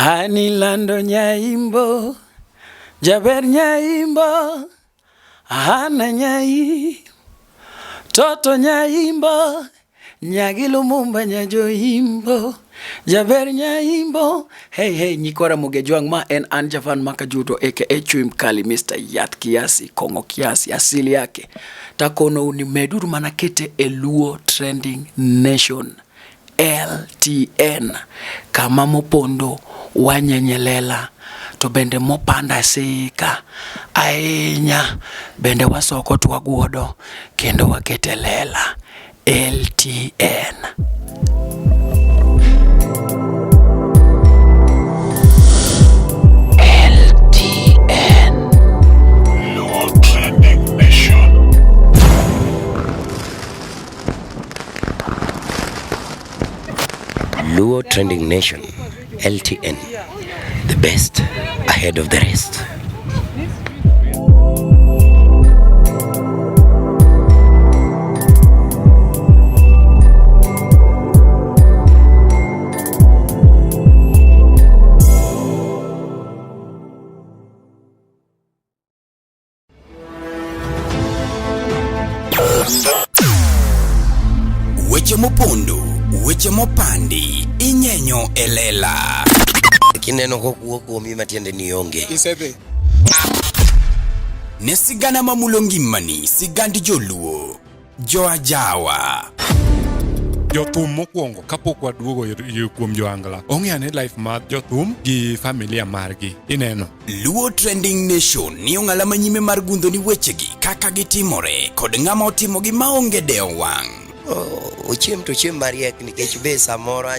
Anilando nyaimbo, jaber nyaimbo, Hana nyai, toto nyaimbo, nyagi Lumumba nyajoimbo, jaber nyaimbo. Hey hey, nyikwa Ramogi Ajwang' ma en an Javan Makajuto aka Chui Mkali, Mr. Yath Kiasi, Kong'o Kiasi, asili yake. Takonou ni meduru mana kete e Luo Trending Nation. LTN kama mopondo wanyenyelela to bende mopanda sika ahinya bende wasoko to waguodo kendo wakete lela LTN. LTN. Luo Trending Nation. Luo Trending Nation, LTN, the best ahead of the rest. Weche mopondo, weche mopandi, inyenyo e lela. Kineno kokuo kuomi matiende ni onge. Isedhi. Ne sigana mamulo ngimani, sigand joluo. Joajawa. Jothum mokwongo kapok waduogo kuom joangla ong'e ane life mar jothum gi familia margi ineno. Luo Trending Nation ni ong'ala manyime mar gundho ni wechegi kaka gitimore kod ng'ama otimogi maonge dewo wang'. Oh, ochiem to ochiem mariek nikech be samoro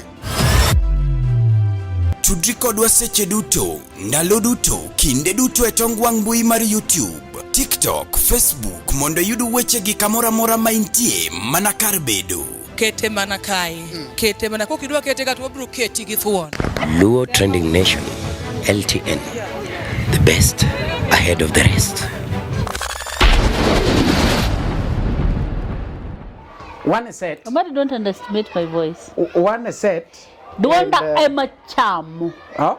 Tudri kodwa seche duto, ndalo duto, kinde duto e tong wang' mbui mar YouTube, TikTok, Facebook mondo iyud wechegi kamoro amora ma intie mana kar bedo. Kete mana kae. Kete mana kok idwa kete ka to wabiro keti gi thuon. Luo Trending Nation, LTN, the best ahead of the rest. One set. Omari, don't underestimate my voice. One set. Duonda And, ema chamo. Huh?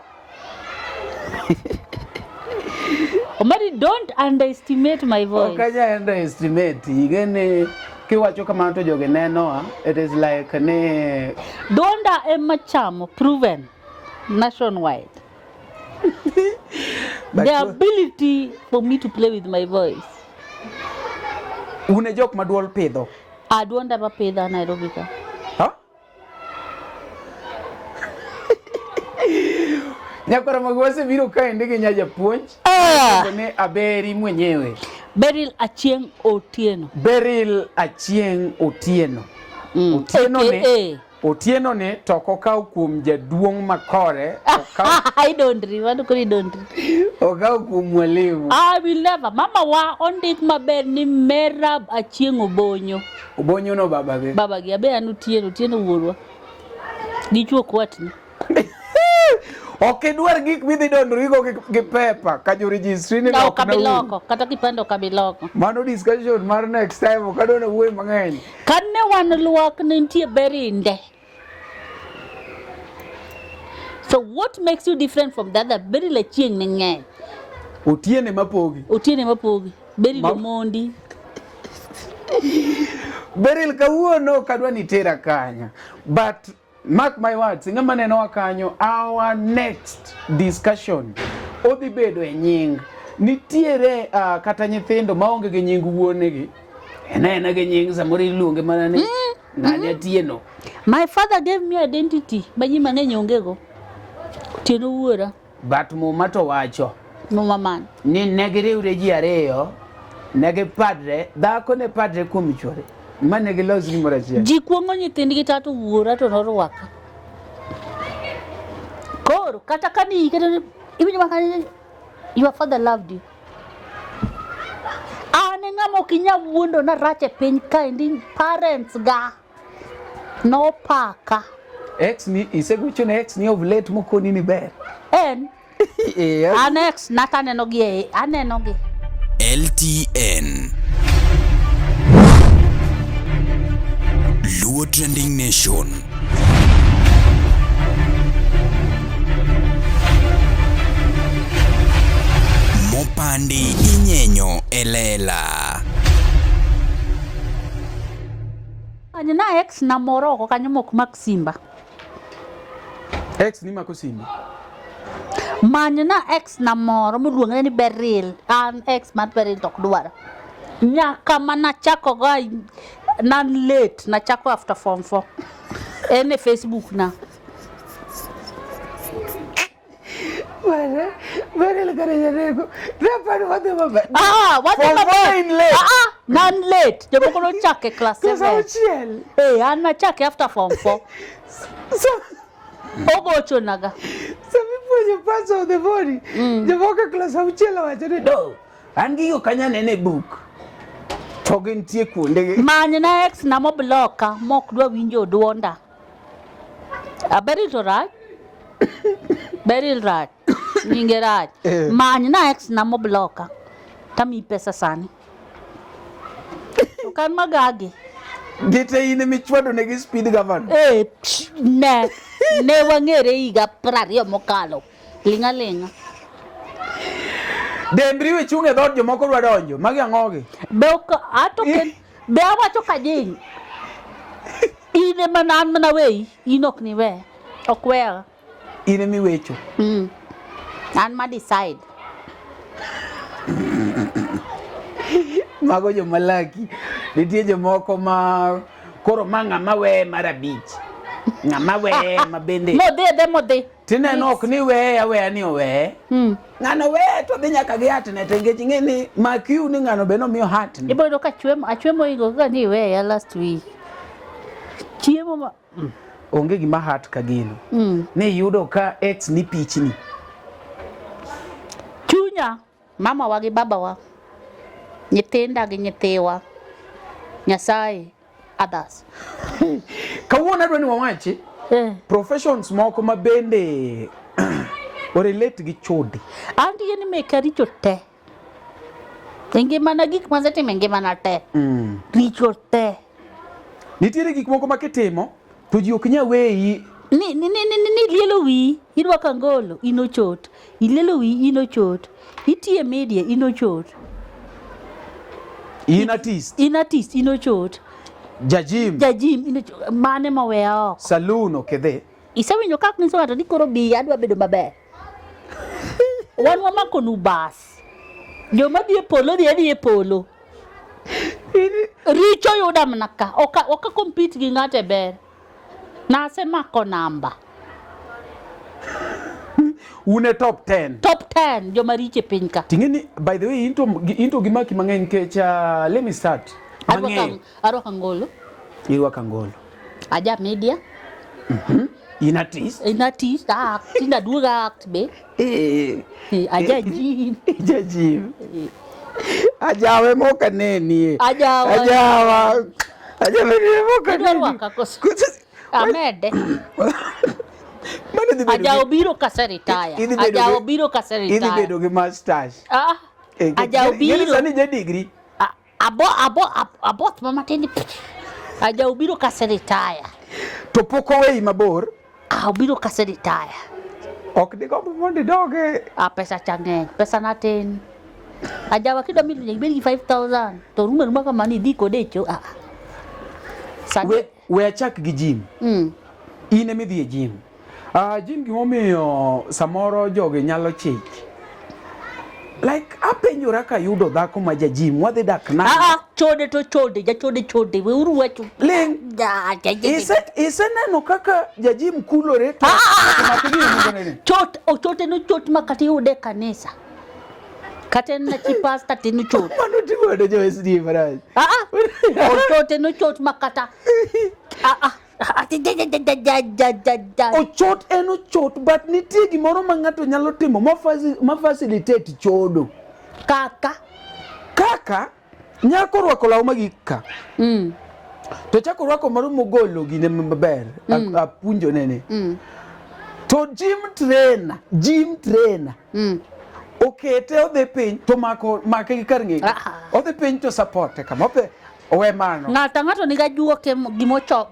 Omari, don't underestimate my voice. Ok anya underestimate. Ing'e kiwacho kamano to jogi nenoa. It is like ni Duonda ema chamo, proven nationwide. But The ability for me to play with my voice. Un e jok ma duol pidho. Ah, duonda ema pidha Nairobi ka. Ha? Nyakwara mag wasebiro kaendi gi nya japuonj. Ah! Ni Aberi mwenyewe. Beryl Achieng' Otieno. Beryl Achieng' Otieno. Otieno ni AKA. Otieno ni to ok okaw kuom jaduong' makore, okaw Idondri, mano koro idondri. okaw kuom mwalimu. I will never. Mama wa ondik maber ni Merab Achieng' Obonyo. Obonyo no baba gi. Baba gi abe an Otieno, Otieno wuorwa. Dichuo kwatni. Ok idwar gik midhi dondrigo gi pepa ka jo registry ni Ok ok abi nawuo. loko, kata kipande ok abi loko. Mano discussion mar next time ok adwa nawuoye mang'eny. Kane wan lwak ne nitie berinde. So what makes you different from the other? Beryl Achieng' ne ng'eny. Otieno ema pogi. Otieno ema pogi. Beryl Omondi. Beryl kawuono ok adwa ni itera kanyo. But mark my words, ng'ama nenowa kanyo, our next discussion odhi bedo e nying. Nitiere kata nyithindo maonge gi nying wuonegi. En aena gi nying samoro iluonge mana ni ng'ani Atieno. My father gave me identity ma ji mang'eny onge go. Otieno wuora. But muma to wacho. Muma man. Ni ne giriwre ji ariyo, ne gipadre, dhako ne padre kuom chwore. Ma ne gilos gimoro achiel. Ji kuong'o nyithindgi tato wuora to norwaka. Koro kata ka ni kata iwinjo ma kanyo your father loved you. An e ng'ama ok inyal wuondo na rach e piny kaendi parents ga nopaka. Ex ni isegocho ne ex ni of late mokoni ni ber. En Eh, an ex na to aneno gi e aneno gi. LTN. Luo Trending Nation. Sandi inyenyo e lela. Na ex na moro oko kanyo mok mak simba. Ex ni mako simbi. Many na ex na moro miluonge ni Beryl. An ex mar Beryl to ok dwar. Nyaka mana chako go nan late nachako after form 4. En e Facebook na. Bana, Beryl kare jarego. Rapar wadhi maber. Ah, wadhi Form four maber. in late. Ah, ah, nan late. Jomoko nochake class Class 7. auchiel. Eh, an nachake after form 4. So, Ogochonaga. sama ipuonjo parts of the body, jomoko e klas auchiel owacho ni do, an gigo kanyo aneno e buk. To gintie kuonde gi. Many na ex na mobloka mok dwa winjo duonda. A Beryl to rach. Beryl rach. Nyinge rach. Eh. Many na ex na mobloka. Tamiyi pesa sani. To kan magagi. Gite in emichwado negi speed governor. Eh, psh, ne. Ne wang'ere higa 20 mokalo. Ling'a ling'a. Dembri we chung' e dhoot jomoko dwa donjo. Magi ang'ogi? Be ok ato ken be awacho kajing. In ema na an mana weyi, in ok niwe. Ok weya. In emiwecho. An ma decide. Mago joma laki. Nitie jomoko ma koro ma ng'ama weye mar abich. Ng'ama weye ma bende. Modhi adhi modhi. Tineno ok ni weye aweya ni oweye. Ng'ano weye to dhi nyaka gi hatne to nikech ing'e ni makiu ni ng'ano be nomiyo hatne. Ibo yudo ka chwe achwe moingo kaka ni iweya last week. Chiemo ma Onge gima hat ka gino. Ni iyudo ka ex ni pichni. Chunya, mama wa gi baba wa, nyithinda gi nyithiwa, Nyasaye, others. Kawuono adwa ni wawachi professions moko ma bende orelate gi chode. An tije ni meka richo te. E ngimana gik masetimo e ngimana te. Richo te. Nitiere gik moko ma kitimo to ji ok nyal weyi. Ni ni ni ni, ni lielo wiyi, irwako angolo, in ochot. Ilielo wiyi, in ochot. Itiyo e media, in ochot. In artist. In artist, in ochot. Jajim. Jajim, in ochot. Mane moweya oko. Saloon ok idhi. Isewinjo kaka nyiso ng'ato ni koro bi adwa bedo maber. Wan wamako nu bas. Joma dhi e polo dhi adhi e polo. Richo yuda mana ka. Ok ok compete gi ng'ato e ber. Nasemako namba. Un e top 10. Top 10 joma richo e piny ka. Ting'e ni by the way into into gimaki mang'eny nikech let me start. Mang'eyo. Arwako angolo. Irwako angolo. Aja media. In artist. In artist. Ah, tinda duoga act be. Aja gym. Aja gym. Ajawe moka nenie. Ajawa. Ajawa. Ajawe moka Idwa nenie. rwaka koso? Amede. Mano dhi bedo Ajawo gi- biro kaseritaya. idhi bedo Ajawo gi- biro Idhi kaseritaya. bedo gi mustache. Ah, Eh, Ajawo ng'eni biro. Sani ja degree. Abo abo aboth ma matin. Ajawo biro kaseritaya. To pok oweyi mabor. Ah, obiro kaseritaya. Ok digomb mondo idoge. Ah, pesa cha ng'eny. Pesa na tin. Ajawa kidwa milo nyaka ibed gi 5000 to rumo aruma kamano idhi kode e cho. Ah. Sani. We, we achak gi gym. In ema idhi e gym. Gym gimomiyo samoro jogi nyalo chich. Like apenjora kayudo dhako ma ja gym wadhi dak nade? Ah, ah, chode to chode, jachode chode, weuru wacho. Ling. Ja, ja, ja, ja. Iseneno kaka ja gym kulore to omako gino miluongo ni- Chot, ochot en ochot ma kata iyude e kanisa. Kata en na chi pastor to en ochot. Mano timono jo SDA marach. Ah, ah. Ochot en ochot ma kata. Ah, ah. Ah, ja, ja, ja, ja, ja, ja, ja, ja. Ochot en ochot but nitie gimoro ma ng'ato nyalo timo ma ma facilitate chodo. Kaka. Kaka nyako rwako law magik ka. To chako rwako moro mogolo gine maber. Apunjo nene. To gym trainer, gym trainer. Okete odhi piny to mako make gi kar ng'eye. Odhi piny to support kama ope owe mano. Ng'ato ang'ato niga juoke gimocho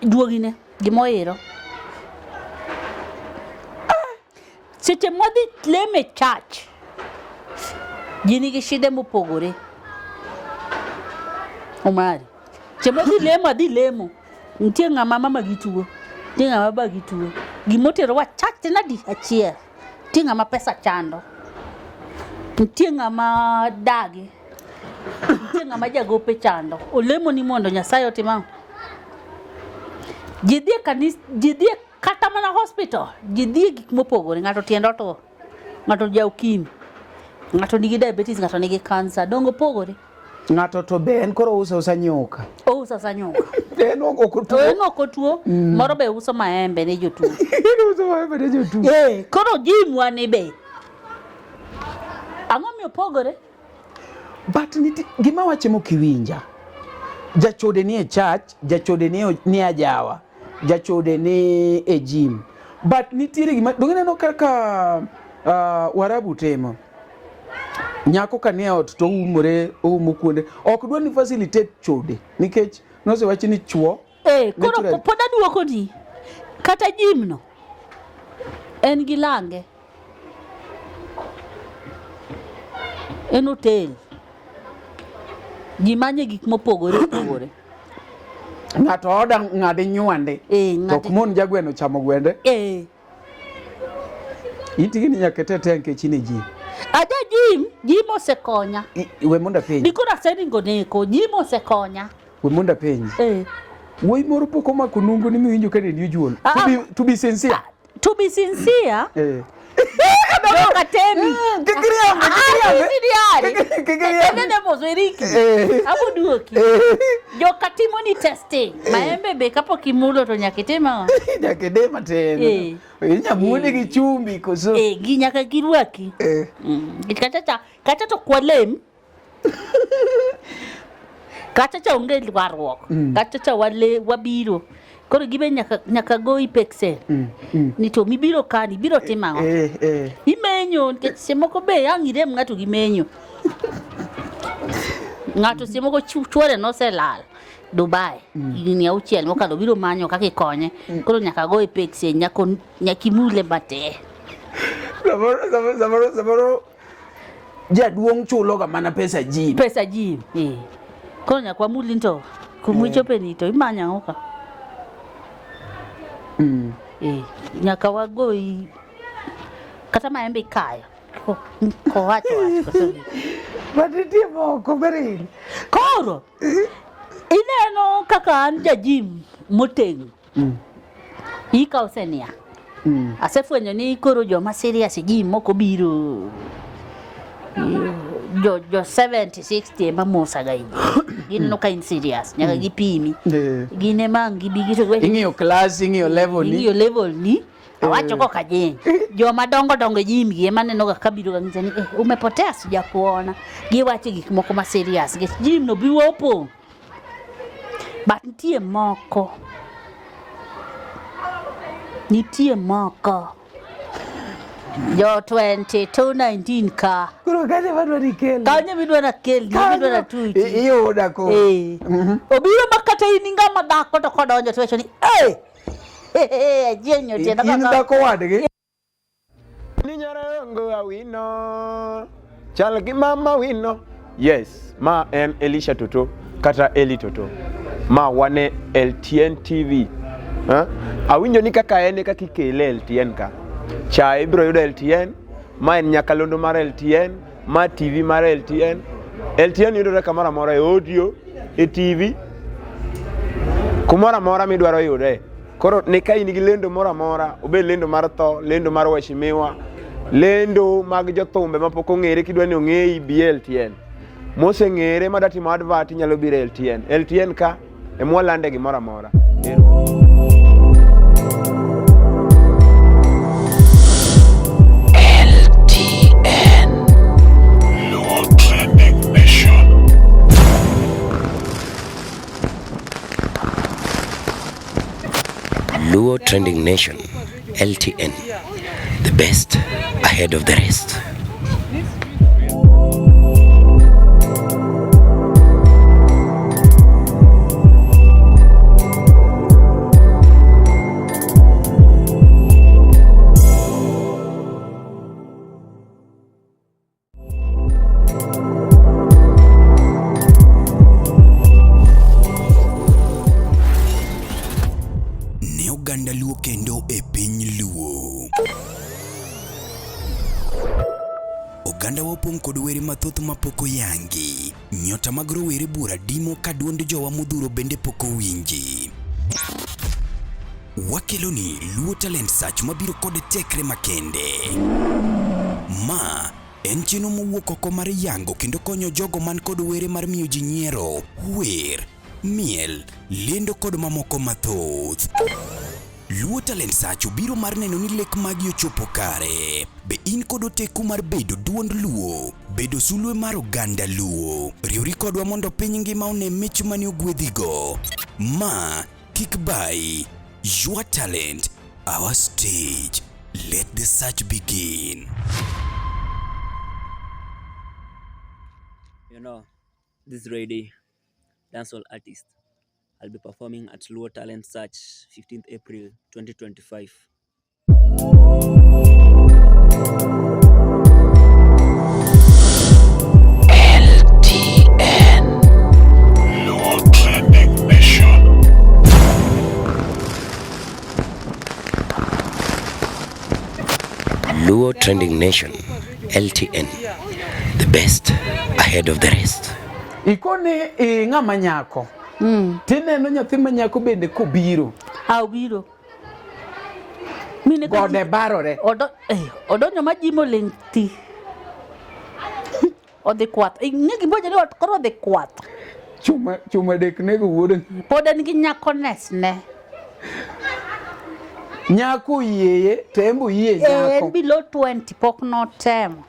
juogine gimoiro. Seche mwadhi leme church. Ji nigi shide mopogore. Omari. Chieng' madhi lemo adhi lemo. Nitie ng'ama mama gi tuo. Nitie ng'ama baba gi tuo. Gimoterowa chach nadi achiel. Nitie ng'ama pesa chando. Nitie ng'ama dagi. Nitie ng'ama jagope chando. Olemo ni mondo Nyasaye otim ang'o? Ji dhi e kanis, ji dhi e kata mana hospital, ji dhi e gik mopogore. Ng'ato tiende otur, ng'ato ja ukimwi, ng'ato nigi diabetes, ng'ato nigi cancer. Donge opogore? Ng'ato to be en koro uso usa nyuka. Ouso usa nyuka. En ok To otuo. en ok otuo, moro be uso maembe ne jotuo. En uso maembe ne jotuo. Eh, koro jimwa ni be. Ang'o miyo pogore? But nitie gima wache mokiwinja. Jachode ni e church, jachode ni e, ni ajawa, jachode ni e gym. But nitiere gima donge ineno kaka Warabu timo. Nyako ka nie ot to oumore, oumo kuonde. Ok dwa ni facilitate chode nikech nosewachi ni chuo Eh, koro Naturally. pod aduoko ni kata gym no en gi lange. En hotel. Ji manye gik mopogore opogore. Ng'ato oda ng'ade nywande. Eh, To ng'ate. ok mon jagweno chamo gwende. Eh. In tigini nyaka ite nikech in e gym. Aja gym, gym osekonya. We mondo apenji. Dikoro aseringo neko, gym osekonya. We mondo apenji. Eh. Wuoyi moro pok omako nungo ni miwinjo ka dendi ojuol. Ah, To be, to be sincere. To be sincere. Eh. Joka temi. Kik iriambe, kik iriambe. Kik Kik- kik iriambe. Enene mozweriki. Eh. Abo duoki. Joka timo ni testing. Maembe be kapok imulo to nyaka itim ang'o? Nyaka ide matin. Eh. Inya muone gi chumbi koso. Eh, gi nyaka girwaki. Eh. Kata cha, kata to kwalem. Kata cha onge ywaruok. Kata cha wale wabiro. Koro gibe nyaka nyaka goyi peksen. Ni to mibiro kani biro timo ang'o? Eh, eh. Imenyo nikech seche moko be ang' irem ng'ato gi menyo. Ng'ato seche moko chuore noselal Dubai higni auchiel mokalo biro manyo kaka ikonye. Koro nyaka goye peksen nyaka nyaka imule matek. Samoro samoro samoro samoro jaduong' chulo ga mana pesa gym. Pesa gym. Eh. Koro nyaka wamuli to kumichope ni to imanyo ang'o ka? Eh, nyaka wagoyi kata maembe ikayo. Kowacho wacho koso. But nitie moko Beryl. Koro ineno kaka an ja gym motegno. Ika osenia. Asefwenyo ni koro joma serious e gym moko biro jo 70 60 ema mosaga e gym. Gineno ka in serious nyaka gipimi. Gin ema ang' gibi gi Ing'iyo class, ing'iyo level ni. Ing'iyo level ni. Awacho koka jing. Joma dongo dongo e gym gi ema aneno ga kabiro ga ng'isa ni eh, umepotea sijakuona. Giwacho gik moko ma serious. Nikech gym no bi opong'. But nitie moko. Nitie moko. Jo 22 19 ka. Koro kanyo wadwa ni kel. Kanyo midwa na kel, midwa na tuchi. Iyuda koro. Eh. Obiro ma kata in ng'ama dhako to kodonjo to wacho ni eh. Ajienyo tienda In dhako wadgi. Ni nyarongo awino chal gi mama wino. Yes, ma en Elisha Toto kata Eli Toto. Ma wane LTN TV. Ha? Awinjo ni kaka en e kaka ikele LTN ka. Chae ibiro yudo LTN, ma en nyakalondo mar LTN, ma TV mar LTN. LTN yudore kamoro amora e audio, e TV, kumoro amora midwaro yude. Koro ne ka in gi lendo moro amora, obed lendo mar tho, lendo mar weshimiwa, lendo mag jothumbe mapok ong'ere kidwa ni ong'eyi bi e LTN. Moseng'ere madwa timo advert inyalo biro e LTN. LTN ka ema walande gimoro amora. LTN. Luo Trending Nation. Luo Trending Nation, LTN, the best ahead of the rest. Ogandawa opong' kod were mathoth mapok oyangi. Nyota mag rowere buora dimo ka duond jowa modhuro bende pok owinji. Wakeloni Luo Talent Search mabiro kod tekre makende. Ma en chenro mowuok oko mar yango kendo konyo jogo man kod were mar miyo ji nyiero, wer, miel, lendo kod mamoko mathoth. Luo Talent Search obiro mar neno ni lek magi ochopo kare. Be in kod oteku mar bedo duond Luo? Bedo sulwe mar oganda Luo? Riwri kodwa mondo piny ngima one mich mane ogwedhigo. Ma kik bayi. Your talent, our stage. Let the search begin. You know, this lady, dancehall artist, I'll be performing at Luo Talent Search 15th April 2025. LTN. Luo Trending Nation. Luo Trending Nation, LTN, the best ahead of the rest. Ikone e ng'ama nyako. Tineno nyathi ma nyako bende kobiro. A obiro. Mine ka Gode ji- barore. Odo, eh, odonjo ma ji moling' thi. Odhi kwath. Ing'e gima owacho ni ot koro odhi kwath. Chuma chuma dek nego wuod. Pod en gi nyako nes ne. Nyako oyieye to en be oyie En nyako. below 20 pok notemo.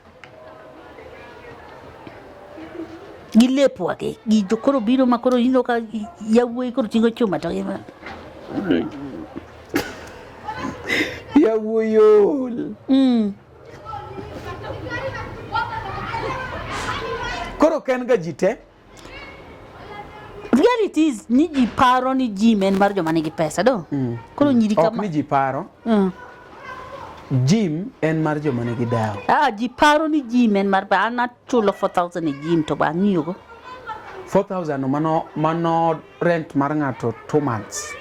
Gi lepwa gi. Gijo koro biro ma koro ineno ka yawuoyi koro ting'o chuma to gima. Yawuoyi ol. Koro ok en ga ji te. Reality is ni ji paro ni gym en mar joma nigi pesa do. Koro nyiri Ok kama. ni ji paro. Gym en mar joma nigi dawo. Ah, ji paro ni gym en mar an achulo 4000 e gym to ang'iyogo. 4000 no mano mano rent mar ng'ato 2 months.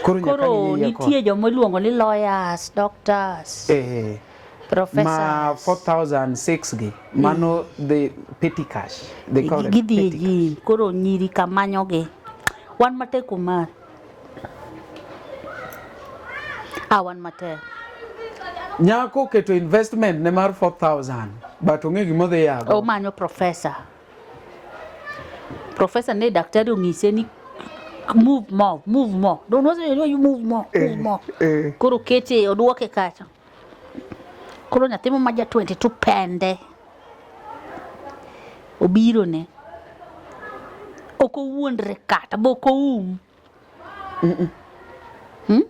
Koro nyaka Koro ng'iye kod- nitie joma iluongo ni lawyers, doctors, Eh, ma professors. 4006 gi mano the petty cash they call it Gidhi e petty cash. gym, koro nyiri kamanyogi. Wan matek Umar. Ah, wan matek. Nyako oketo investment ne mar 4000 but ong'e gima odhi yago. Omanyo professor. Professor ne daktari ong'ise ni move more, move more. Don't want to you move more, move more. eh. Koro kete oduoke kacha. Koro nyathi ma ja 22 pende. Obiro ne. Ok owuondre kata be ok oum. Hmm?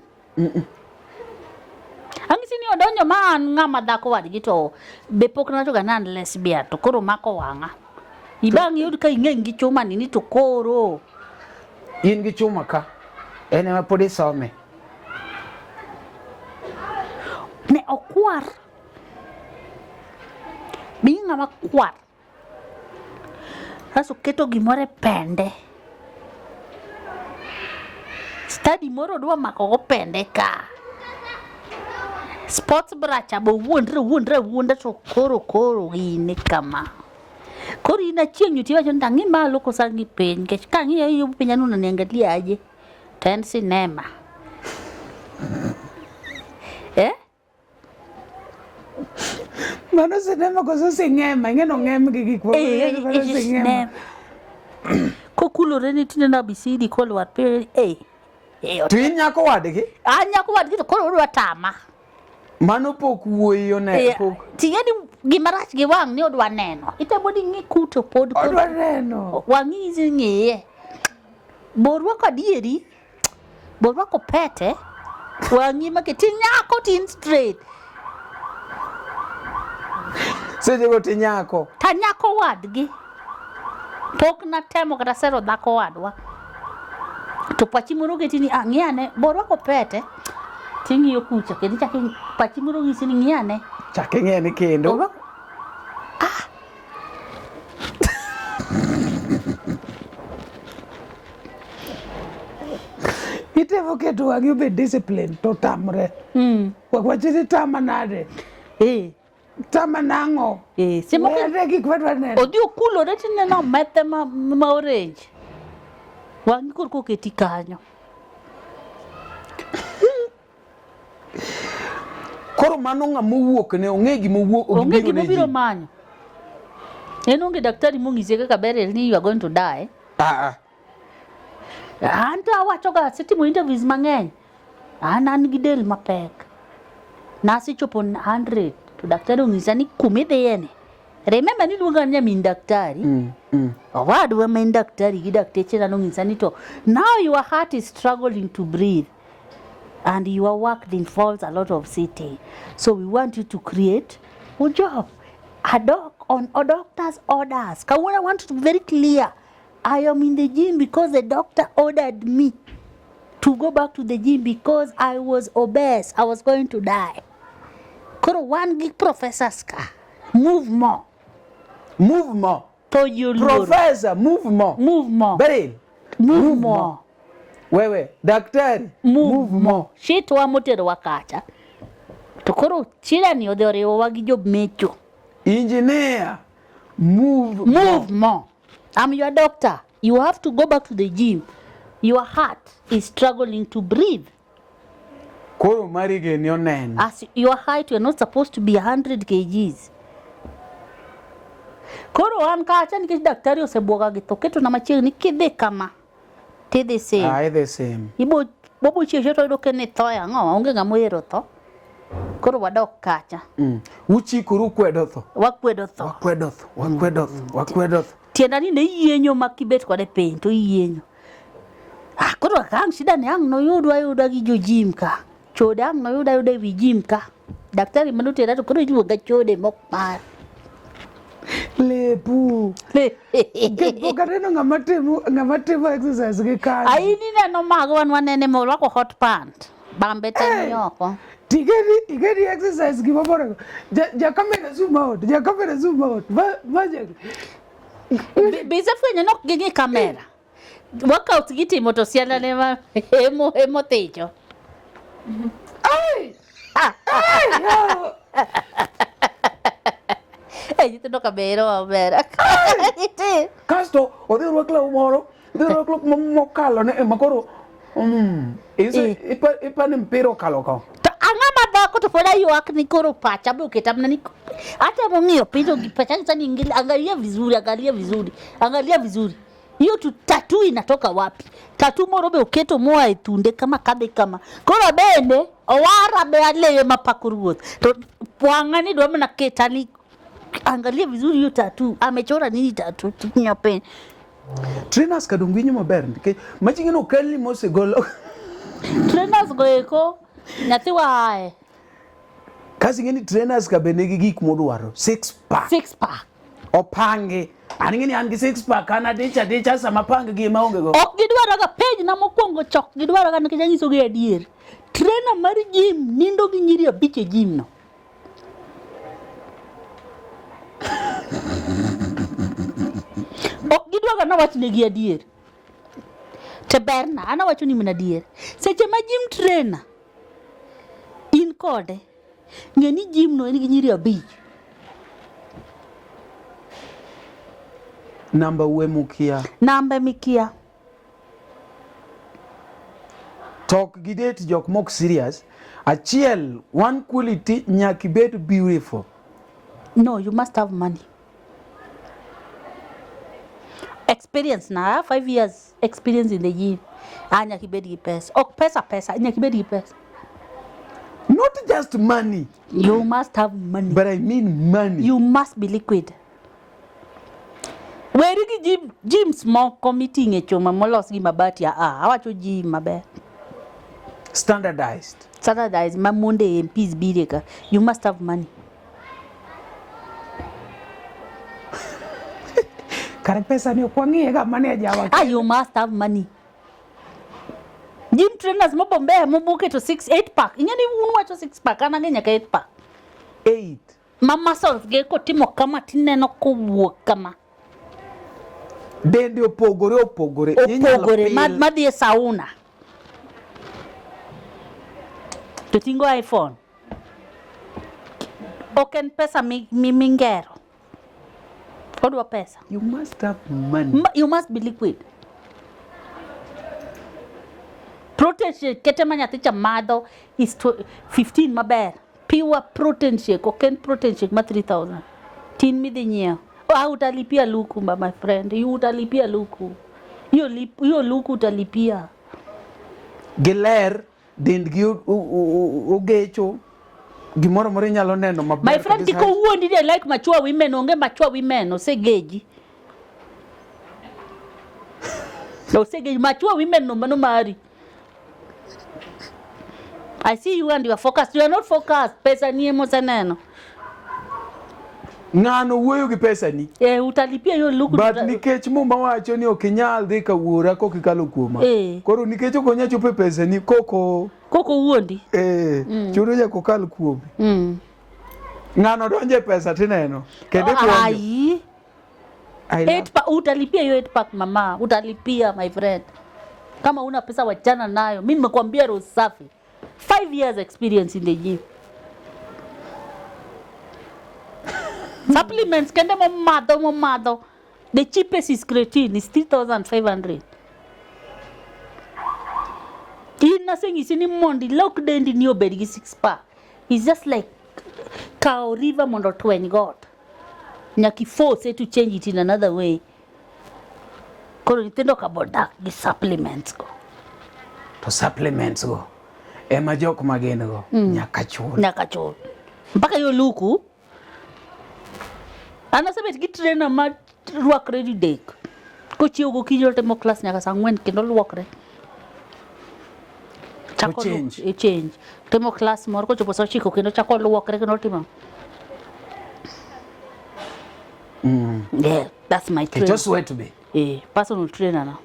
Ang'isi ni odonjo ma an ng'ama dhako wadgi to be pok nawacho ga ni an lesbian to koro mako wang'a. Ibang' iyud ka ing'eng' gi chuma ni ni to koro. In gi chuma ka en ema pod isome. Ne okwar. Be in ng'ama kwar. Kasto oketo gimoro e pende. Study moro odwa mako go pende ka. Sports bra cha be owuondre owuondre awuonda to koro koro gine kama. Koro in achieng' nyo tiwacho ni ang'i malo koso ang'i piny nikech ka ang'iyo hiyo piny anu unaniangalia aje to en sinema. Eh? Mano sinema koso sing'ema ing'e nong'em gi gik moko. Eh, Mano eh, sing'ema. sinema. Kokulore ni tineno abisidi kolwar piny eh. Eh, To in nyako wadgi? An nyako wadgi to koro odwa tama. Mano pok wuoyi one Eh, pok. Ting'e ni gima rach gi wang' ni odwa neno. Itemo ni ng'i kuto pod koro- Odwa neno. Wang'i izi ng'iye. Borwako adieri. Borwako pete. Wang'i ma tin nyako tin straight. Seche go ti nyako. Ta nyako wadgi. Pok natemo kata sero dhako wadwa. To pachi moro keti ni ah, ng'i ane borwako pete. Ting'iyo kucha kendo ichako pachi moro ng'isi ni ng'i ane. Chak ing'e ni kendo. Orwako Itemo keto wang'i obed discipline to tamre. Wach ni tama nade? Eh. Tama nang'o? Eh, seche moko Were gik madwa neno. odhi okulore tineno omethe ma, ma orange. Wang'i korka oketi kanyo. Koro mano ng'ama owuok ne ong'e gima owuok Onge gibiro ne gima obiro ji. manyo. En onge daktari mong'ise kaka Beryl ni you are going to die. Ah, ah. An to awachoga asetimo interviews mang'eny. An an gi del mapek. Nasechopo 100 to daktari onyisa ni kumidhiye ni. Remember ni luonga ni nyamin daktari. Owadwa ma en daktari gi daktechena nonyisa ni to now your heart is struggling to breathe and your work involves a lot of sitting. So we want you to create a job. A doc on a doctor's orders. Kawuono I want to be very clear. I am in the gym because the doctor ordered me to go back to the gym because I was obese. I was going to die. Koro wan gi professors ka. Move more. Move more. To ji oluoro. Professor, move more. Move more. Beryl, Move more. wewe, daktari, Move more. Shitwa moterowa kacha. To koro shida ni odhi oriwowa gi jomecho. Engineer, move Move more. I'm your doctor. You have to go back to the gym. Your heart is struggling to breathe. Koro mari geni oneno. As your height, you're not supposed to be 100 kgs. Koro an kacha nikech daktari osebwoga gi tho ketona machiegni kidhi kama tidhi same. Ah, the same. Ibo bobo chieng' to yudo ka ni tho e ang'o onge ng'ama ohero tho. Koro wadok kacha. Uchikoru kwedo tho. Wakwedo tho. Wakwedo tho, wakwedo tho, wakwedo tho. Tienda ni ne yienyo ma kibet kode piny to yienyo. Ah, koro ang' shida ni ang' noyudwa ayuda gi jo gym ka. Chode ang' noyuda ayuda ewi gym ka. Daktari manotera to koro iluonga chode mok mar. Lepu. Nikech pok aneno ng'ama timo ng'ama timo exercise gi kanyo. Aini neno mago wan wanene morwako hot pant. Bambe te ni oko. Tigeni igeni exercise gima bore. Ja ja kamera zoom out, ja kamera zoom out. Ma ma ja. Be isefwenyo ni ok ging'i kamera. Workout gitimo to sianda ne ma emo emo thicho. Ai! Ai! Yo! Eh, nyithindo ka be ero maber. Kasto odhi orwak law moro, odhi orwak law mokalo ne ma koro ipani mpira okalo ka. To ang'o ma dhako to pod aywak ni koro pacha be oketa mana ni atemo ng'iyo piny to pacha nyisa ni angalia vizuri, angalia vizuri, angalia vizuri. Hiyo tu tattoo inatoka wapi? Tattoo moro be oketo moa e thunde kama kadhi kama. Koro bende owara be aleye mapako ruoth. To wang'a ni dwa mana keta ni angalia vizuri hiyo tattoo. Amechora nini tattoo? Ng'iyo piny. Trainers ka donge winjo maber nikech machiegni okelni mosegol. Trainers go eko nyathi wa ae. Kasi ing'e ni trainers ka be nigi gik modwaro. Six pack. Six pack. Opangi. An ing'e ni an gi six pack an adich adicha sama apang gi ema onge go. Ok gidwaroga page na mokwongo chok gidwaroga nikech anyisogi adier. Trainer mar gym nindo gi nyiri abich e gym no. Ok gidwaga nawachnegi adier. To berna, an awacho ni mana adier. Seche ma gym trainer in kode, ng'e ni gym no en gi nyiri abich. Namba uwe mukia. Namba mikia. Tok gi date jok mok serious. Achiel, one quality nyaka ibed beautiful. No, you must have money. Experience na, I have 5 years experience in the gym. Ah, nyaka ibed gi pesa. Ok pesa pesa, nyaka ibed gi pesa. Not just money. You must have money. But I mean money. You must be liquid. Weri gi gym, gyms moko miting'e chuma molos gi mabati a a awacho gym maber. Standardized. Standardized ma monde MPs bire ka. You must have money. Kare pesa ni ok wang'iye ga mane jawa. Ah, you must have money. Gym trainers mobombea moboketo 6 8 pack. Ing'e ni un wacho 6 pack, an ang'e nyaka 8 pack. 8. Ma muscles ge kotimo kama tineno kowuok kama. Dende opogore opogore. Inyalo Opogore pil. madhi e sauna. To tingo iPhone. Ok en pesa mingero. Odwa pesa. You must have money. You must be liquid. Protein shake kete ma nyathi cha madho is 15 maber. Pure protein shake, ok en protein shake ma 3000. Tin midhi nyiewo. Ah, utalipia luku my friend. You utalipia luku. Hiyo luku utalipia. Giler, dendgi ogecho, gimoro moro inyalo neno maber. My friend, kabisa. kik owuondi ni I like mature women, onge mature women, osegeji. Osegeji, mature women no mano mari. I see you and you are focused. You are not focused. Pesa ni emo seneno. Ng'ano wuoyo gi pesa ni. Eh, utalipia hiyo luku. But nikech Muma wacho ni ok inyal dhi ka wuora kok ikalo kuoma. Eh. Koro nikech ok onyal chopo e pesa ni koko Koko wuondi. Eh, chuno nyaka okal kuome. Ng'ano donjo e pesa tineno. Kendo ibuonjo. Ai. I love Eight pack, utalipia hiyo 8 pack mama, utalipia my friend. Kama una pesa wachana nayo. Mimi nimekuambia roho safi. 5 years experience in the gym. Supplements kende momadho. The cheapest is creatine, is 3,500. In naseng'isi ni mondo ilok dendi ni obed gi 6 pack. It's just like kawo river mondo otweny got. Nyaka i force to change it in another way. Koro nyithindo ka bodak gi supplements go. To supplements go ema jok ma gin go nyaka chul. Nyaka chul. Mpaka hiyo luku. An asebet gi trainer ma rwakre didek. Kochiew gokinyi otimo class nyaka saa ang'wen kendo luokre. Chako change. Change. Timo class moro kochopo saa ochiko kendo chako luokre kendo otimo. Yeah, that's my Kech trainer. oswet be. Eh, personal trainer na.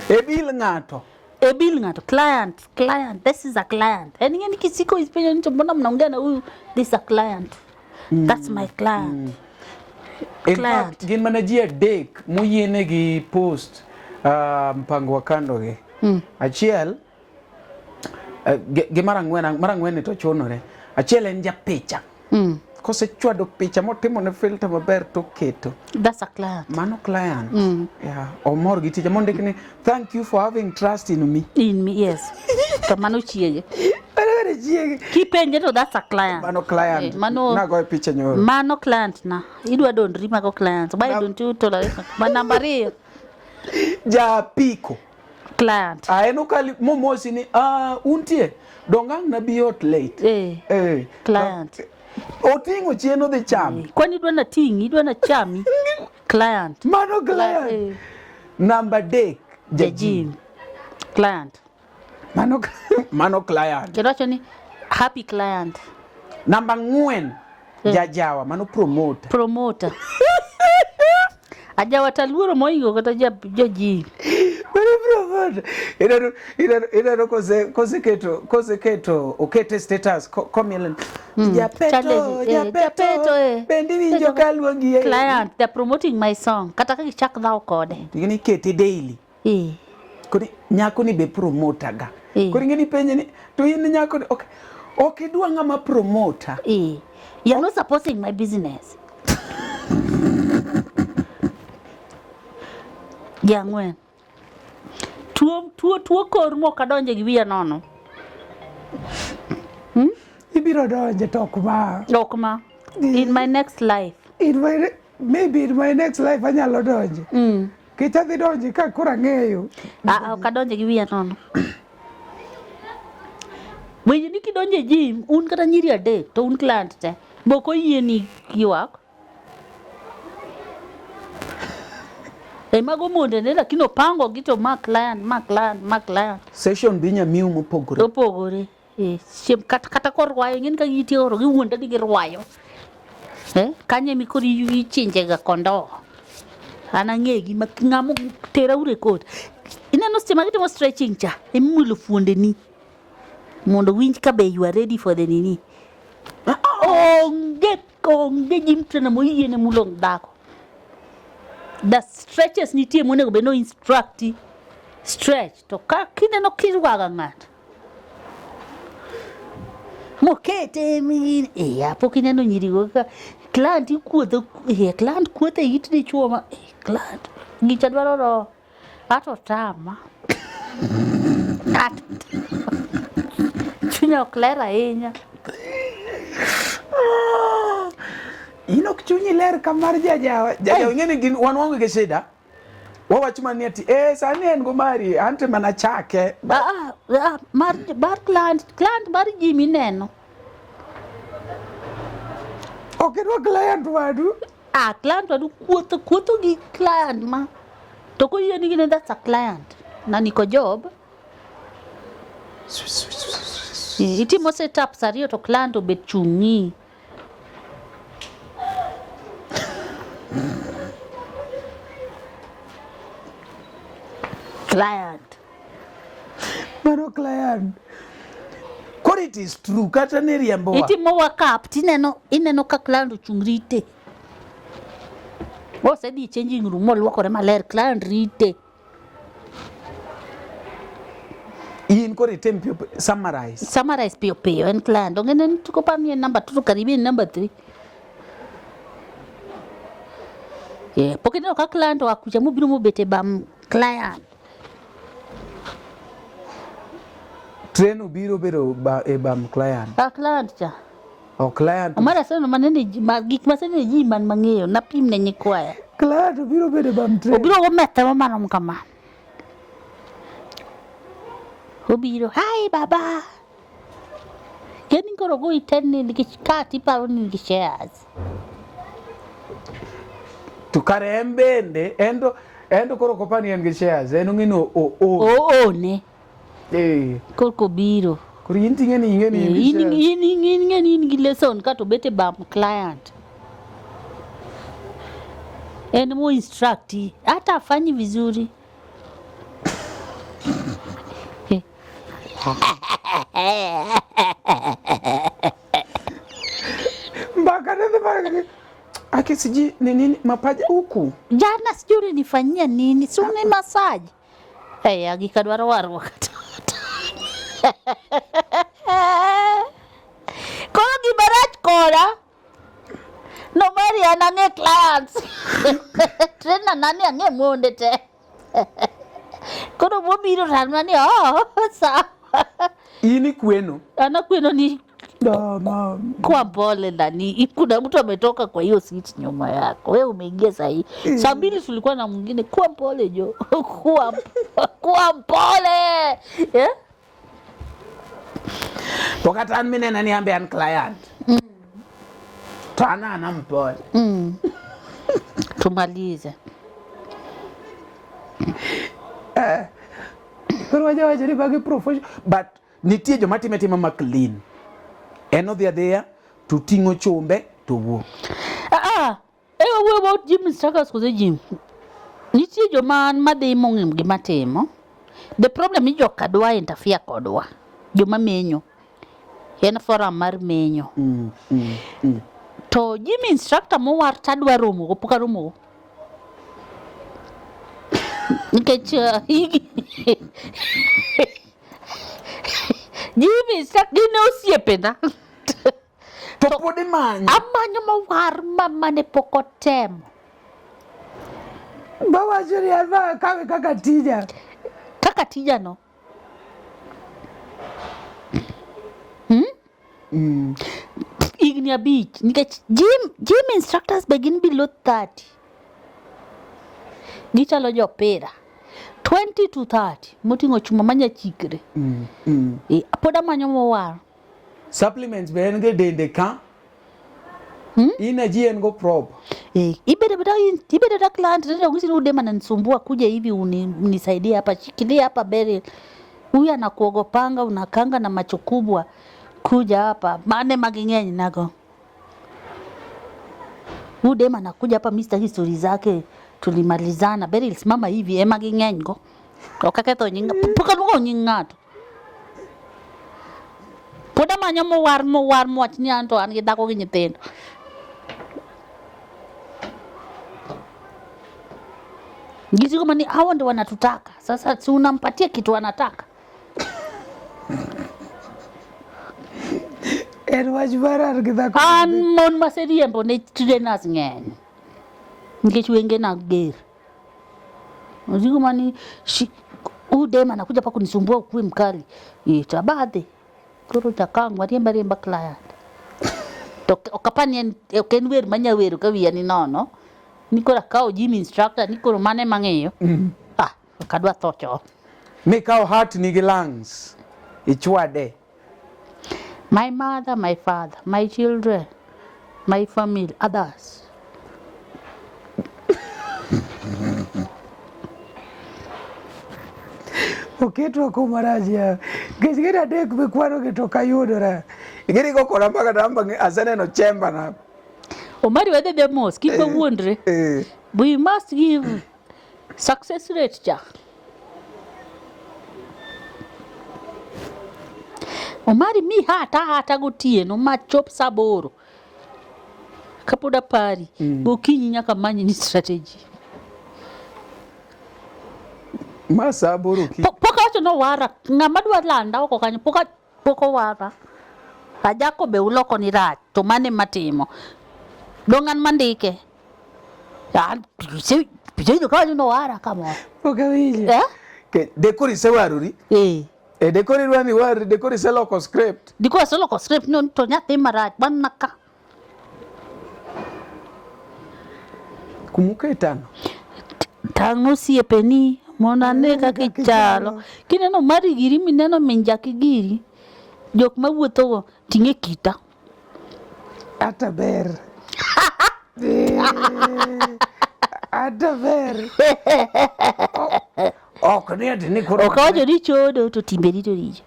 E bil ng'ato. E bill ng'ato, client, client, this is a client. En ing'e ni kisiko ipenjo ni to mbona mnaongea na huyu, this is a client. That's my client. In Client. fact, gin mana ji adek moyienegi post mpango wa kando gi. Achiel gi mar ang'wen, mar ang'wen ni to chunore. Achiel en japicha. Kosechwado picha motimo ne filter maber to oketo. That's a client. Mano client. Yeah, omor gi tije mondik ni thank you for having trust in me. In me, yes. To mano chiege. Mano chiege. Kipenje to that's a client. Mano client. Eh, mano Nagoyo picha nyoro. Mano client na. Idwa dondri mago client. Why don't you tolerate ma namba ariyo? Japiko. Client. Ah, en okali momosi ni ah untie dong ang' nabi ot late. Eh. Eh. Client. Oting'o chien odhi chamo. Kwani idwa na ting'i, idwa na chami. Client. Mano client. Eh. Namba adek Jajim. Client. Mano client. Kendo wacho ni happy client. Namba ang'wen jajawa mano promoter. Promoter. Ajawa taluoro moingo kata jajim. Mano promoter. Ineno koseketo okete status komiel. Japeto, Challenge, eh, japeto, eh. Bende iwinjo ka aluongi e. Client, they're promoting my song. Kata ka gichak dhaw kode. Ting'e ikete daily. Eh. Koro nyako ni be promoter ga. Koro ing'e ni penje ni to in nyako ni ok ok idwa ng'ama promoter. Eh. You're not supporting my business. Jang'wen. Tuo kor mok adonje gi wiya nono. Ibiro donje to ok ma. Ok ma. In my next life. Maybe in my next life anyalo donje. Kech adhi donje ka koro ang'eyo. Ah, ok adonje gi wiya nono. Winjo ni kidonje e gym, un kata nyiri adek to un client te. Bok oyieni ywak. E mago mondene lakini opango gi to ma client, ma client, ma client. Session be inya miu mopogore. Opogore. Eh, siem kata korwayo, ing'e ni ka gitiyo koro giwuondre ni girwayo. Eh, kanyo ema koro ichinje ga kondoo. An ang'e gi ma ng'ama tera ure kot. Ineno seche ma gitimo stretching cha, imulo fuondeni mondo winj ka be you are ready for the nini. Onge gym trainer moyiene mulo dhako. The stretches nitie monego bed ni instruct stretch to ka kineno kirwaga ng'ato. Mokete mi eh pok ineno nyirigo ka client ikuodho eh client kuotho e it dichuo ma eh client gicha dwaro roho ato tama. Ato chunya ok ler ahinya. In ok chunyi ler ka mar jajawa. Jajawa ing'e ni gin wan waonge gi shida. Wawach mana ni ati eh sani en go mari ante mana chake. Ah, ah, mar mar client client mar gym ineno. Ok idwa client wadu. Ah, client wadu kuotho kuotho gi client ma. To koyie ni gine that's a client. Na niko job. Itimo setups ariyo to client obet chung'i. Client. Mano client. Koro it is true kata ni riembowa. Itimo workup tineno ineno ka client ochung' rite. Osedhi changing room moluokore maler client rite. In koro itim piyo piyo, summarize. Summarize piyo piyo en client. Onge ne tuko pa ni en number 2 to karibia en number 3. Yeah, pok ineno ka client oa kucha mobiro mobet e bam client. Train obiro bedo ba, e bam client. Ah, client cha. O client. Omara aseneno manene ji ma gik maseneno e ji man mang'eyo napim ne nyikwaya. Client obiro bedo e bam train. Obiro gomethe marom kama. Obiro, hi baba. Geni koro goyi ten ni nikech ka tiparo ni nigi shares. To kare en bende en to en to koro kopani en gi shares en ong'e ni o o Oone. Eh. Korka obiro. Koro in ting'e ni ing'e ni in gi In shares. in in ing'e ni in gi lesson ka to bet e bam client. En mo instruct hata afanyi vizuri. Mbaka ne dhi mar Aki siji ni nini mapaja huku. Jana sijui ulinifanyia nini, si uni massage. Hey, agika dwaro warruok kata. Koro gima rach koda no mari an ang'e clients. Trainer nani ang'e monde te. Koro mobiro to an mana ni oh, sawa. In ikweno. An akweno ni Da, ma. kwa pole nani, kuna mtu ametoka kwa hiyo seat nyuma yako, wewe umeingia sahii. Saa mbili tulikuwa na mwingine, kuwa mpole jo, kuwa kuwa mpole yeah? To kata an minena ni an be an client. To an ana mpole. Tumalize. Koro wajawacho ni magi profession but nitie joma time tima ma clean. En odhi adhiya to ting'o chumbe to wuok. Ah, ah, ewa wuoyo about gym instructors kose gym. Nitie joma an madhi mong'e gima timo. The problem ni joka dwa interfere kodwa. Joma menyo. En forum mar menyo. To gym instructor mowar tadwa romogo pok aromogo. Nikech gym instructor gin osiepena. To pod imanyo. Amanyo mowar ma mane pok otemo. Bawacho ni an ma kawe kaka tija. Kaka tijano. Higni abich nikech gym, gym instructors be gin below 30. Gichalo jopira. 20 to 30 moting'o chuma manya chikre. Eh, pod amanyo mowar. Supplements be en go e dende ka. Energy en go prop. Eh, ibedo beda ibedo da client ndio ngisi ni udema ananisumbua kuja hivi unisaidie hapa shikilia hapa bere. Huyu anakuogopanga unakanga na macho kubwa kuja hapa mane maging'eny nago. Huyu dema anakuja hapa mimi sitaki story zake tulimalizana. Beryl simama hivi ema ging'eny go. Ok aketho nying pok aluongo nying ng'ato. Pod amanyo mowar mowar mowach ni an to an gi dhako gi nyithindo. Gisigo mani hawa ndio wanatutaka. Sasa si unampatia kitu anataka. En wach mar an gi dhako. An mon maseriembo ne trainers ng'eny. Nikech wengena ger. Ozigo mani shi huyu dem anakuja hapa kunisumbua ukuwe mkali. Itabadhi. Koro chakang wariemba riemba client. To ok apar ni en ok en wer manya wero ka wiya ni nono. Ni koro akawo gym instructor ni koro mano ema ang'eyo. Ah, ok adwa tho chon. Mikawo heart nigi lungs. Ichwade. My mother, my father, my children, my family, others. Oketwa kuma rach ya. Nikech gin adek mikwanogi to ok ayudora. Ing'eni go koda mbaka to amba aseneno chemba na. Omari wadhi dhi mos, kik wawuondre. We must give success rate cha. Omari mi hata hata gotieno ma chop saa aboro. Kapod apari, gokinyi nyaka many ni strategy. Ma saa aboro okinyi. Pok awacho ni owara, ng'ama dwa landa oko kanyo pok pok owara. Ajako be uloko ni rach, to mano ema timo. Dong' an mandike. An iwinjo kawacho ni owara kamoro. Pok awinjo. Eh? Ke dekoro isewarori. Eh. E dekoro idwa ni iwarri, dekoro iseloko script. Diko aseloko script no to nyathi marach mana ka. Kumuketano. Tang' osiepeni mondo ane kaka ichalo. Kineno mari giri mineno min jaki giri, jok mawuothogo ting'e kita. Ata ber. Ata ber. Ok ni ati ni koro. Ok awacho ni chodo to timbeni to richo.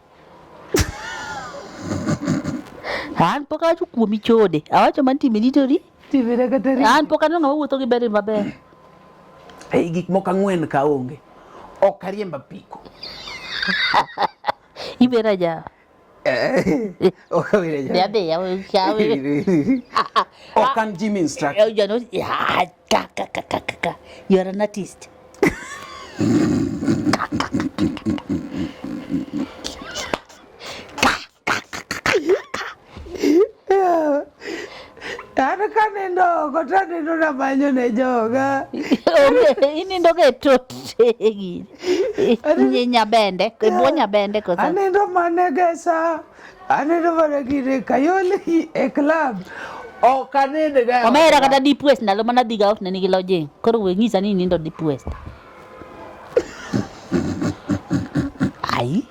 An pok awacho kuomi chode, awacho mana timbeni to ri. Timbena kata richo. An pok aneno ng'ama wuotho gi ber maber. Ei gik moko ang'wen ka onge. Ok ariemb apiko. Ibera jawa. Ok awinjo Dhi adhiya, kawe. Ok an gym instructor. You are not, ah, ka, ka, ka, ka, ka, ka. You are an artist. An kanindo oko to anindo namanyo ne joga. Onge, inindo ga e tot gini. Nyabende, e bwo nyabende koso. Anindo mana ga sa. Anindo mana gine Kayole e club. Ok anind ga. e Omera ot. kata deep west ndalo mana adhi ga out ne nigi lodging. Koro we ng'isa ni inindo deep west. Ai.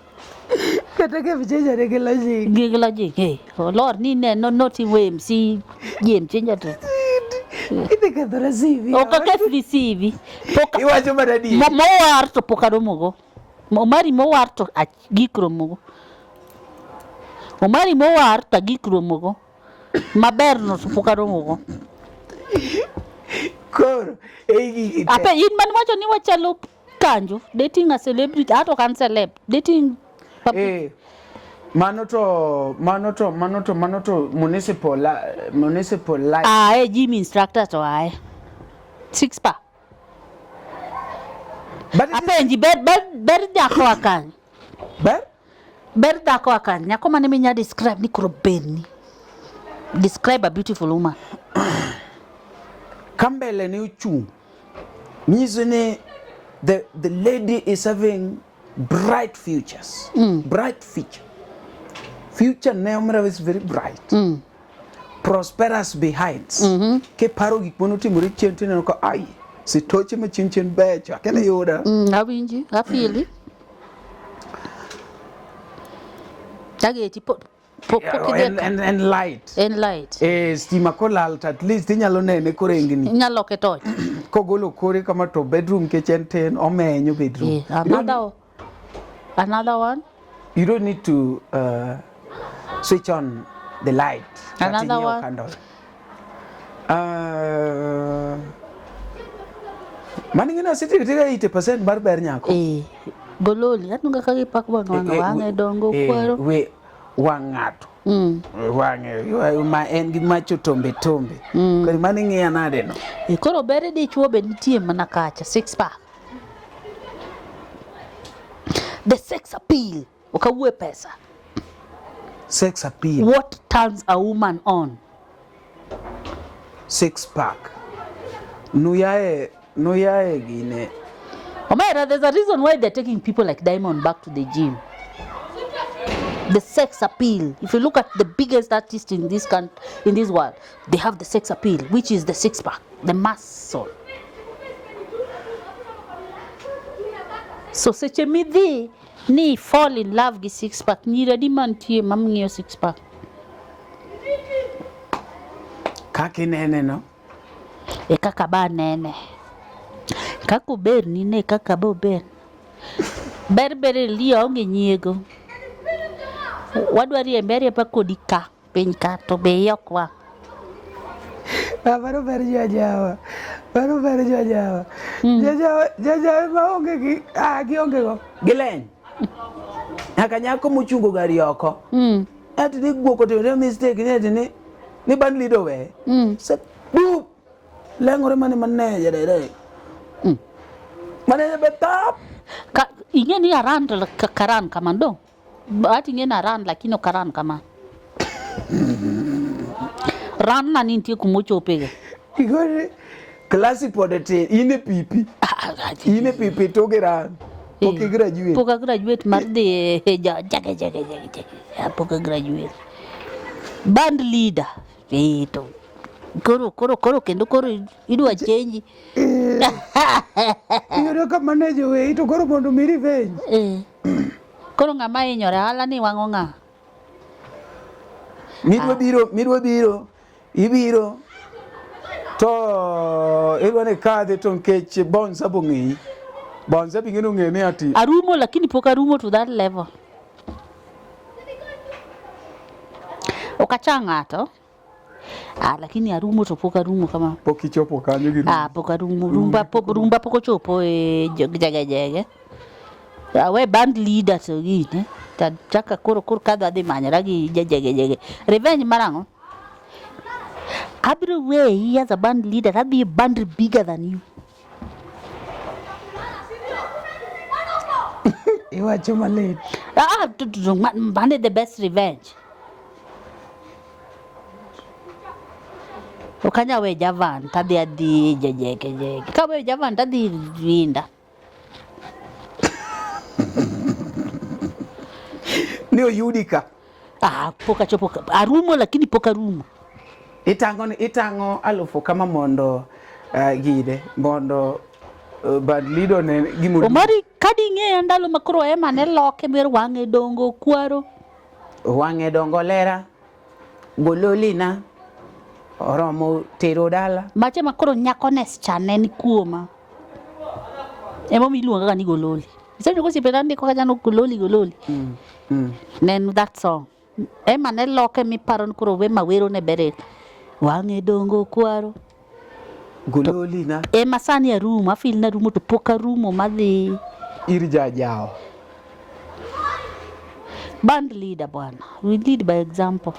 Kata ka vichecha nigi lodging. Gig lodging, eh. Olor ni ne no not iwe MC game changer to. Idhi kethora CV. Ok akethni CV. Pok Iwacho mana adier. Mowar to pok aromogo. Omari mowar to agik romogo. Omari mowar to agik romogo. Maber no to pok aromogo. Koro ei gigi te. Ape in man wacho ni wachalo kanjo dating a celebrity ato ok an celeb dating Eh, mano to mano to mano to mano to municipal municipal life. Ae gym instructor to ae. Six pack. Apenji ber ber ber dhako akany. Ber? Ber dhako akany. Nyako mane minya describe ni koro berni. Describe a beautiful woman. Ka mbele ne ochung' nyiso ni the lady is having bright futures. Bright future. Future ne omera is very bright. Prosperous behinds. Kiparo gik mane otimore chien tineno ka ai sitoche ma chien chien becho akia ni yuda. Awinji, afili. Tageti po pok pok idhi En, en, en light. En light. Eh, stima kolal to at least inyalo nene korengni. Inyalo loke toch. Kogolo kore kama to bedroom nikech en tin omenyo bedroom. Eh, another, another one. You don't need to switch on the light. Kata Another inyiew one. Candle. Mano ing'e ni asetiyo tiga 80% mar ber nyako. Eh, gololi, aneno kaka gipak wang' wang' wang'e dongo kwaro. We wang' ng'ato. Wang'e ma en gi macho tombe tombe. Koro mano ing'iya nade no? Eh, koro ber dichuo be nitie mana kacha, six pack. The sex appeal, ok awuo e pesa. Sex appeal. What turns a woman on? Six pack. Nuyae, nuyae gine. Omera, there's a reason why they're taking people like Diamond back to the gym. The sex appeal. If you look at the biggest artist in this country, in this world, they have the sex appeal, which is the six pack, the muscle. So seche midhi ni fall in love gi six pack, nyiri adi mantie mamng'iyo six pack? Kaka inene no? E kaka ba nene. Kaka ober ni ne kaka ba ober. Ber ber li onge nyiego. Wadwa riembe ariemba kodi ka piny ka to be iye ok wang'. Ah, mano ber jajawa. Mano ber jajawa. Jajawa, jajawa ma onge gi, ah, gionge go. Gileny. Nyaka nyako mochungo gari oko. Ati ni guok otimo mistake ni ati ni ni band leader owe. Se bup. Leng'ore mane manager direct. Manager be tap. Ka ing'e ni aran to karan kama dong. Ati ing'e ni aran lakini ok aran kama. Ran na ni nitie kuma ochopega. Igore klasi pod tin, in e pipi. In e pipi to gi ran. Pok i graduate. Pok a graduate mar dhi e jage jage jage jage. Pok a graduate. Band leader. Eh, to koro koro koro kendo koro idwa change. Iyudo ka manager oweyi to koro mondo mi revenge. Eh. Koro ng'ama hinyore ohala ni wang'o ng'a? Midwa biro, midwa biro, ibiro to idwa ni kadhi to nikech Bonza bong'eyi. Bonza be ing'e ni ong'e ni ati Arumo lakini pok arumo to that level. Ok acha ng'ato. Ah, lakini arumo to pok arumo kama. Pok ichopo kanyo gi Ah, pok arumo. Rumba pok rumba pok ochopo e jege jege. Awe band leader to gine. Ta chaka koro koro kadho adhi manyora gi jege jege. Revenge marang'o? Abiro weyi as a band leader, adhi e band bigger than you. Iwacho malit. Ah, to mane the best revenge. Ok anyal weyo Javan tadhi adhi jejeke jeke. Kaweyo Javan tadhi Rinda. Ni oyudi ka. Ah, pok achopo ka. Arumo lakini pok arumo. Itang'o ni itang'o alufu kama mondo gine mondo band leader ne gimo. Omari kadi ing'eya ndalo ma koro Emma ne loke mer wang'e dongo kwaro. Wang'e dongo lera. Gololina oromo tero dala. Mache ma koro nyako ne cha ne ni kuoma. Emomiyo iluonga ga ni gololi. Isenjo kosiepena ndiko kacha no gololi gololi. Ne en that song. Emma ne loke miparo ni koro Wema wero ne Beryl. Wang'e dongo kwaro. Gololina. Ema sani arumo, afil ni arumo to pok arumo madhi. Ir jajawo. Band leader bwana. We lead by example.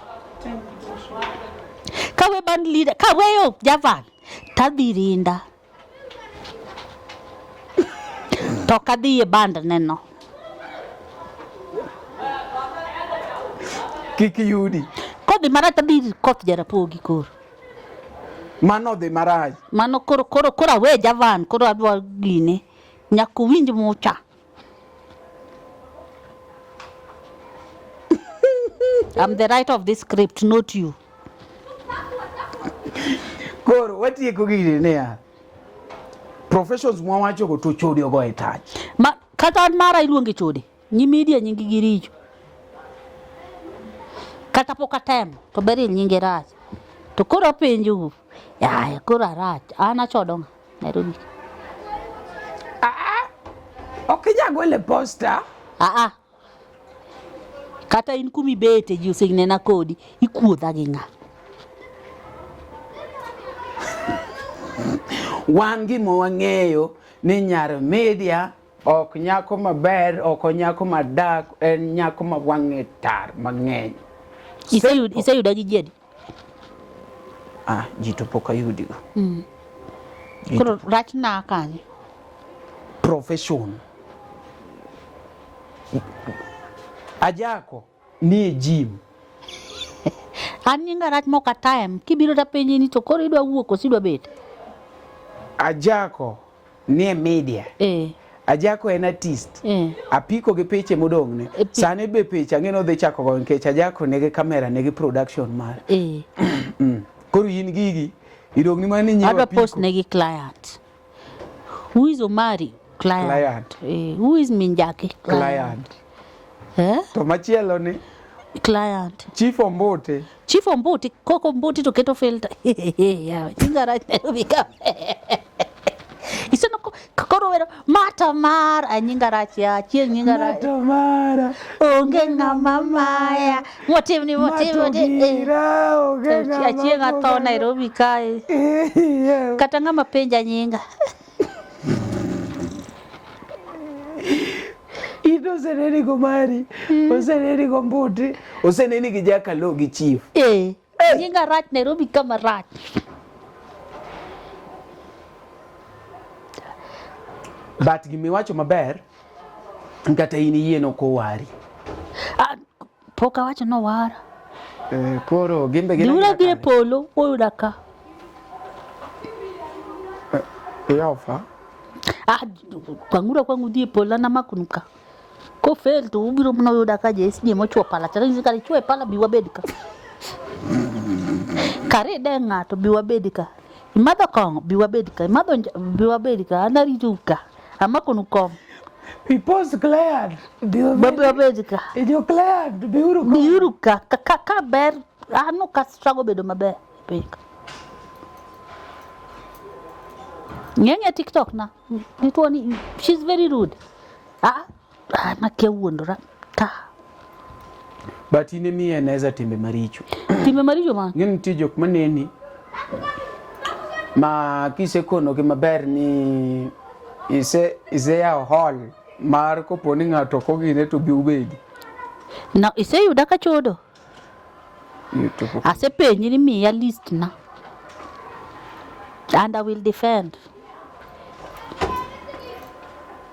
Kawe band leader, kaweyo Javan, tadhi Rinda. To ok adhi e band neno. Kik yudi. Kodhi marach tadhi koth Jarapogi koro. Mano dhi marach. Mano koro koro koro awe Javan, koro adwa gine. Nyaka uwinj mucha. I'm the writer of this script, not you. Koro watieko gini niya. Professions mwawacho go to chode ogo e tach. Ma kata an mara iluonge chode. Nyi media nyingi gi richo. Kata pok atemo to Beryl nyinge rach. To koro apenjou. Yaya koro arach. An achodo ng'a Nairobi. Ah, ok inyal gole posta. Ah ah. Kata in kumibete ji osenena kodi, ikuodha gi ng'a? Wan gima wang'eyo ni nyar media ok nyako maber, ok nyako madak, en nyako ma wang'e tar mang'eny. Iseyuda gi ji adi? Ah, ji to pok ayudigo. Koro rach na kanye? Profession. Ajako nie gym. An nyinga rach mok atime. Kibiro tapenji ni to koro idwa wuok koso idwa bet? Ajako nie media. Eh. Ajako en artist. Eh. Apiko gi piche modong'ne. E pi- Sani be picha ang'e ni odhi chako go nikech Ajako nigi kamera nigi production mare. Eh. Koro in gigi idong' ni mana ni nyiewo Adwa apiko. post negi client. Who is Omari? Client. Client. Eh, who is Minjaki? Client. Eh? To machielo ni Client. Chief Ombote. Chief Ombuti, koko Ombuti to keto filter. Yawa, nyinga rach Nairobi ka. Iseno koro wero mata mar a nyinga rach ya chieng' nyinga rach. Mato mara. Onge ng'ama maya. Motim ni motim Mato motim. eh. gira, onge ng'ama Achieng' atho poga. Nairobi kae. Yeah. Kata ng'ama penja nyinga. In oseneni go mari, oseneni go Mbuti, oseneni gi Jakalo gi Chief. Eh. Nyinga rach Nairobi kama rach. But gimiwacho maber, kata in iyie nokowari. Ah, pok awacho nowara. Eh, koro gin be gin Dhiura agina dhi e kanye? polo, oyuda ka. Iyofa. Ah, kwang'uru akwang'u dhi e polo an amakonu ka. Kofel to ubiro mana yuda ka je SDA mochuo pala cha ranyisi kare ichuo e pala bi wabed ka. Kare ide ng'ato bi wabed ka. Imadho kong'o bi wabed ka. Imadho bi wabed ka. An aritou ka. Amakonu kom. Ipos client. Bi Bi wabed ka. Jo client biuru kom. Biuru ka. Ka, ka, ka ber an ok astrago bedo maber e piny ka. Ng'eng'e TikTok na. Nituo ni she's very rude. Ah, ah, nakia wuondora. Ka. But in emiye eneza timbe maricho. Timbe maricho man. Ng'e nitie jok maneni ma kisekonogi maber ni ise iseyawo hall mar kopo ni ng'ato ok ogine to bi ubedi. No, iseyuda ka chodo. YouTube. Asepenji ni miya list na. And I will defend.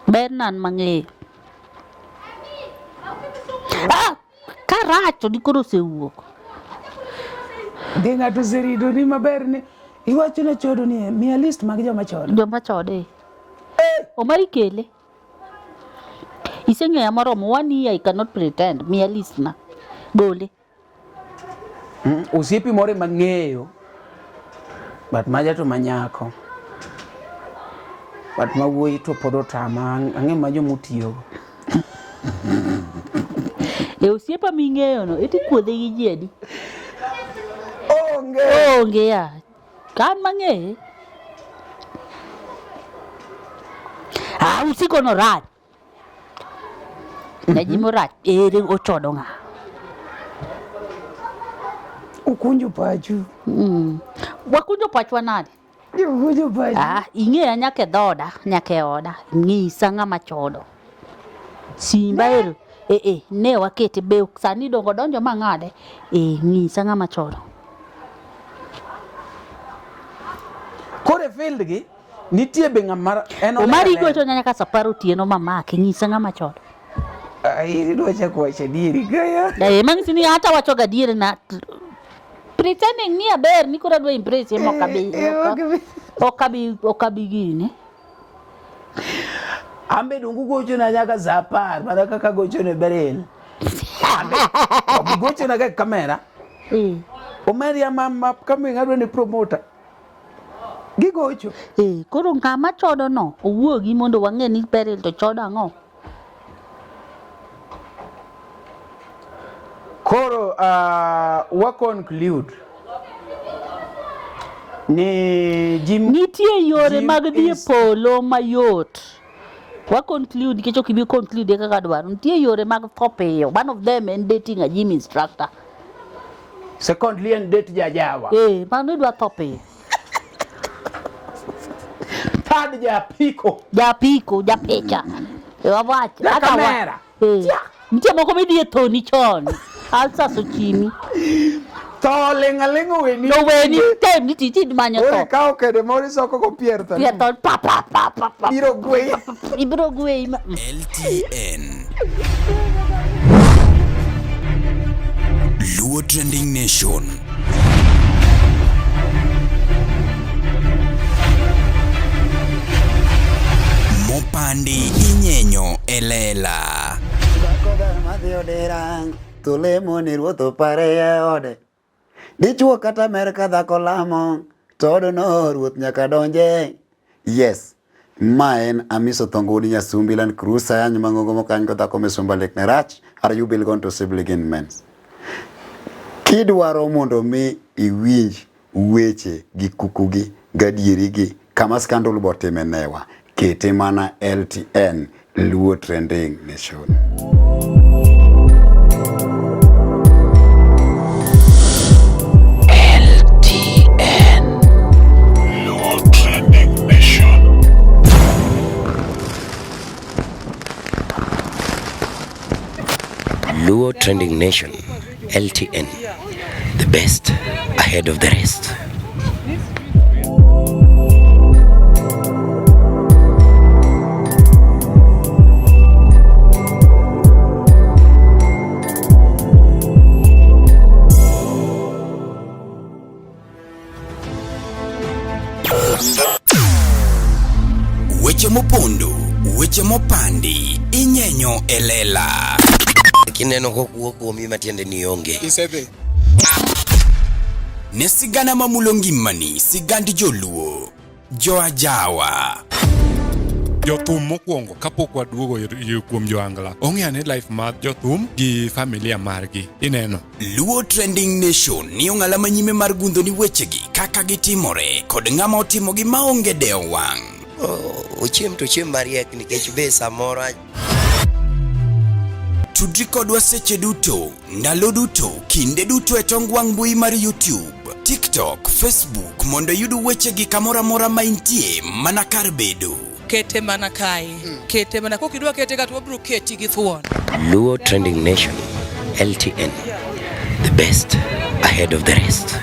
Ber na an mang'eyo. Ah, karach to dikoro osewuok. Dhi ng'ato oserito ni maber ni iwacho ne chodo ni miya list mag joma chodo. Joma chode. Omari kele. Iseng'eya moromo. One year I cannot pretend. Miya list na. Gole. Osiepi moro ema ng'eyo but maja to manyako but ma wuoyi to pod otama ang'e ma joma otiyogo. E osiepa ming'eyo no, iti kuodhe gi ji adi? Onge. Onge ya. Ka an mang'eye. Ah, usiko no rach. Najimo rach. Ere ochodo ng'a? Ukunjo pachu. Wakunjo pachwa nade? Ukunjo pachu. Ah, ing'eya nyaka e dhoda, nyaka e oda. Ng'isa ng'ama chodo. Simba ero. Eh eh, ne wakete be sani dongo donjo ma ng'ade. Eh, ng'isa ng'ama chodo. Koro e field gi nitie be ng'ama en Omari gocho nyaka sa apar otieno mamake, ng'isa ng'ama chodo. Ai, idwa chako wacho adieri kaya. Eh, mang'isi ni hata wacho gadier na pretending ni aber ni koro adwa impress ema ok abi ok abi ok abi gini. Ambe dongu gochona nyaka sa apar mana kaka gochone Beryl. Ambe ok gochona ga kamera. Eh. Omari ama upcoming adwa ni promoter. Gigocho. Eh, koro ng'ama chodo no owuogi mondo wang'e ni Beryl to chodo ang'o. Koro wa conclude ni Jim, Nitie yore Jim mag dhi e is- polo mayot. Wa conclude nikech ok ibi conclude kaka dwaro. Nitie yore mag tho piyo. One of them en dating a gym instructor. Secondly en date jajawa. Eh, mano idwa tho piyo. Third japiko. Japiko, japicha. E wawach. Ja hata wa- kamera. Eh. Nitie moko midhi e thoni chon. Ulcers ochimi. Tho ling' aling'a oweni. To weni tem ni titi manyo Ore tho. kawo kede moro isoko go pier tho. Pier tho pa pa pa pa pa. Biro gweyi. Ibiro gweyi ma. LTN. Luo Trending Nation. mopandi inyenyo e lela. Dhako ber madhi odira, to lemo ni ruoth opare e ode. Dichuo kata mer ka dhako lamo, to odno ruoth nyaka donje. Yes, ma en Amiso Thongo wuod Nyasumbi Land Cruiser ayany mang'ongo mokany go dhako misumba lek ne rach, are you bill gone to sibling mens. Kidwaro mondo mi iwinj weche gi kukugi gadierigi kama scandal botime newa, kete mana LTN Luo Trending Nation. LTN. Luo Trending Nation. Luo Trending Nation, LTN, the best ahead of the rest. Weche mopondo, weche mopandi, inyenyo e lela. Kineno kokuo kuomi matiende ni onge. Isedhi. Ne sigana mamulo ngimani, sigand joluo, joajawa. Jothum mokwongo kapok waduogo kuom joangla ong'e ane life mar jothum gi familia margi ineno. Luo Trending Nation ni ong'ala manyime mar gundho ni wechegi kaka gitimore kod ng'ama otimogi maonge dewo wang'. Ochiem to ochiem mariek nikech be samoro Tudri kodwa seche duto, ndalo duto, kinde duto e tong wang' mbui mar YouTube, TikTok, Facebook mondo iyud wechegi kamoro amora ma intie mana kar bedo. Kete mana kae. Kete mana kokidwa kete ka to wabiro keti gi thuon. Luo Trending Nation, LTN, the best ahead of the rest.